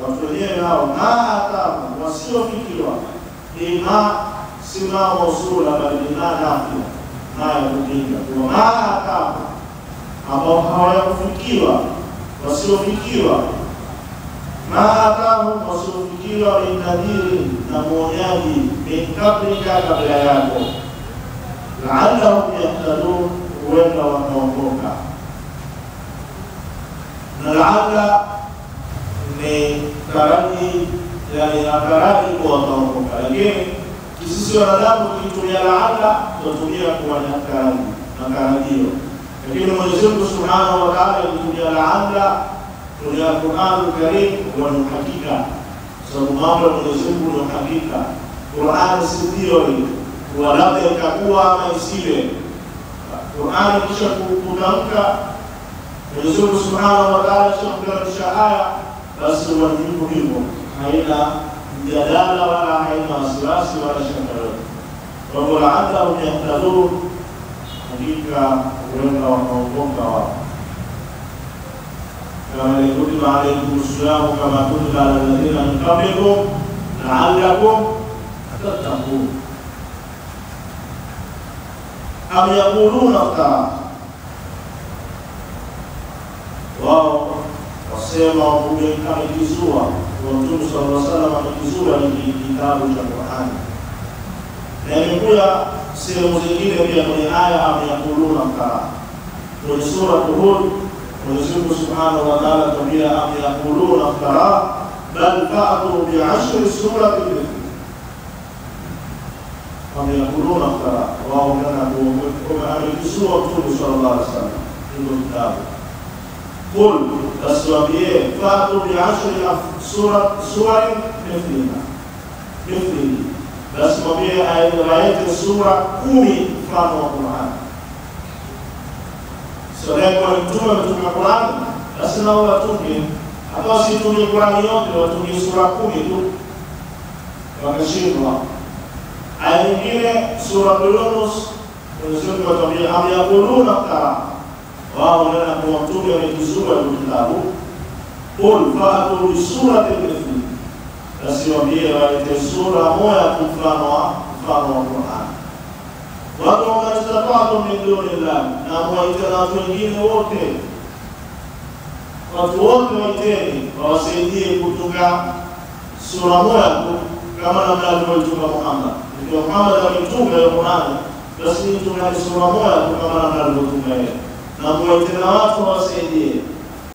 Watu wenyewe hao ma atahum, wasiofikiwa ni ma si ma mausula bali ni ma nafia, ma ya kupinga. Kwa ma atahum, ambao hawayakufikiwa, wasiofikiwa, ma atahum, wasiofikiwa min nadhiri, na mwonyaji, min qablika, kabla yako, la'allahum yahtadun, huenda wakaongoka. Na la'alla ni taraji, yani ataraji kuwa wataongoka, lakini sisi wanadamu tukitumia la'alla tunatumia kuwa ni taraji, matarajio. Lakini Mwenyezi Mungu Subhanahu wa Ta'ala akitumia la'alla kwenye Qur'an Karim huwa ni uhakika, sababu mambo ya Mwenyezi Mungu ni uhakika. Qur'an si theory, huwa labda itakuwa ama isiwe. Qur'an kisha kutamka Mwenyezi Mungu Subhanahu wa Ta'ala kisha kuteremsha aya, basi huwa ni hivyo hivyo, haina mjadala wala haina wasiwasi wala shaka yoyote. Kwa hivyo la'allahum yahtadun, hakika huenda wakaongoka wao. Kama kutiba alaykum siyamu kama kutiba ala alladhina min qablikum la'allakum tattaqun. Am yaquluna iftara, wao wasema amekizua kwa Mtume sallallahu alaihi wasallam, amekizua ni kitabu cha Qur'an. Na imekuja sehemu zingine pia kwenye aya am yaquluna iftara. Kwenye sura Hud Mwenyezi Mungu Subhanahu wa Ta'ala tuambia am yaquluna iftara bal fa'tu bi'ashri suratin mithlihi. Am yaquluna iftara, wao kana amekizua Mtume sallallahu alaihi wasallam hilo kitabu. Qul, basi waambie fa'tu bi'ashri suwarin mithliha, mithlihi, basi mwambie ailete sura 10 mfano wa Qur'an. So leo mtume ametunga Qur'an, basi nao watunge, hata wasitunge Qur'an yote, watunge sura 10 tu. Wakashindwa. Aya nyingine sura Yunus, Mwenyezi Mungu atuambia am yaquluna iftara, wao wanaona kuwa mtume amekizua kitabu. Qul fa'tu bi suratin mithlihi, basi waambie walete sura moja mfano wa Qur'an. Watu man min dunillah, na muwaite na watu wengine wote, watu wote waiteni wawasaidie kutunga sura moja tu kama namna alivyoitunga Muhammad. Ikiwa Muhammad ametunga hiyo Qur'an, basi nitunga sura moja tu kama namna alivyotunga yeye, na muwaite na watu wawasaidie.